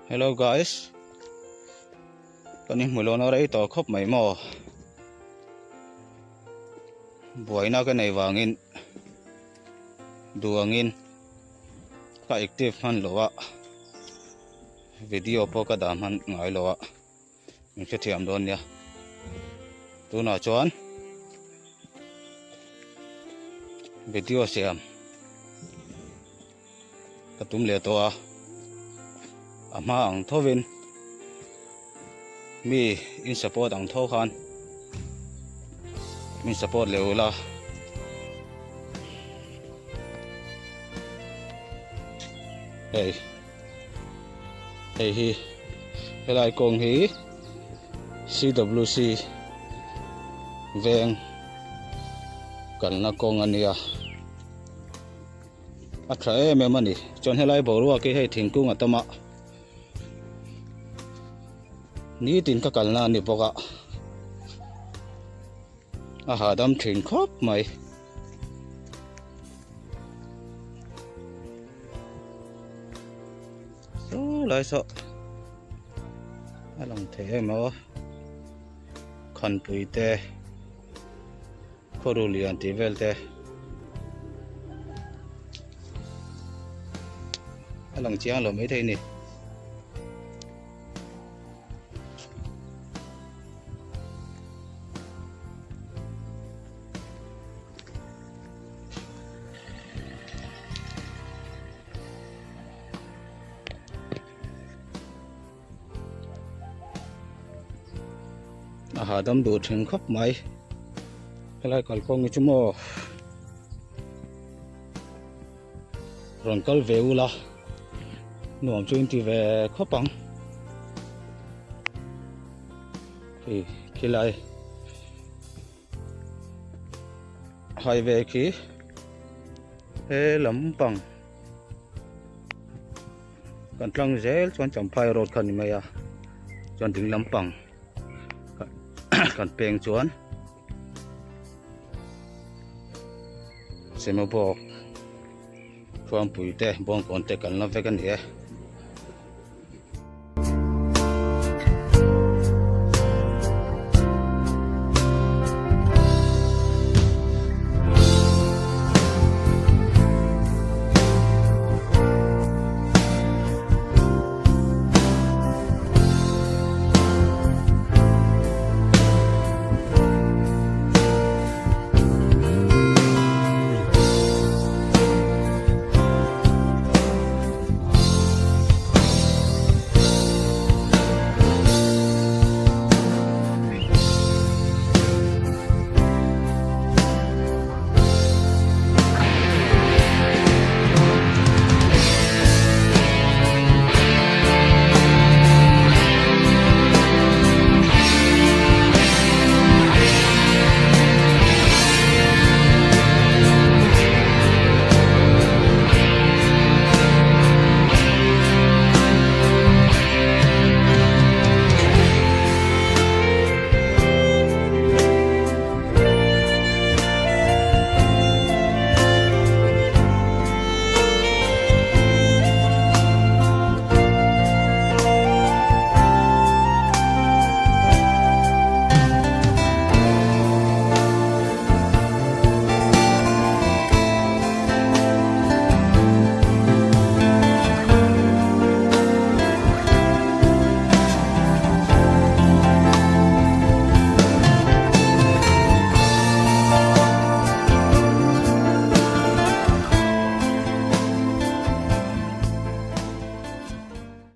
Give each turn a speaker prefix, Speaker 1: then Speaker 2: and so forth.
Speaker 1: Hello guys kan inhmu lo na rei tawh khawp mai maw buaina ka nei vangin duangin ka active hman lo a video pawh ka dah hman ngai lo a min hrethiam dawn nia tunah chuan video siam ka tum leh tawh a a hma ang thovin mi in support ang tho khan min support leh ula hei hei hi helai kawng hi CWC veng kalna kawng a nia a tha em em a ni chuan helai boruak hi hei thingkung a tam a nitin ka kalna a ni bawk a a hahdam thin khawp mai. Saw lai saw a lang thei em aw khanpui te khawru lian tih vel te a lang chiang lo maithei a ni. A hahdam duh thin khawp mai helai kalkawng hi chu maw rawn kal ve ula nuam chu in ti ve khawp ang hei khilai highway khi he lampang kan tlang zel chuan champhai road kha a ni mai a chuan ding lampang kan peng chuan. Semabawk thuampui te bawngkawn te kan la vek a ni e.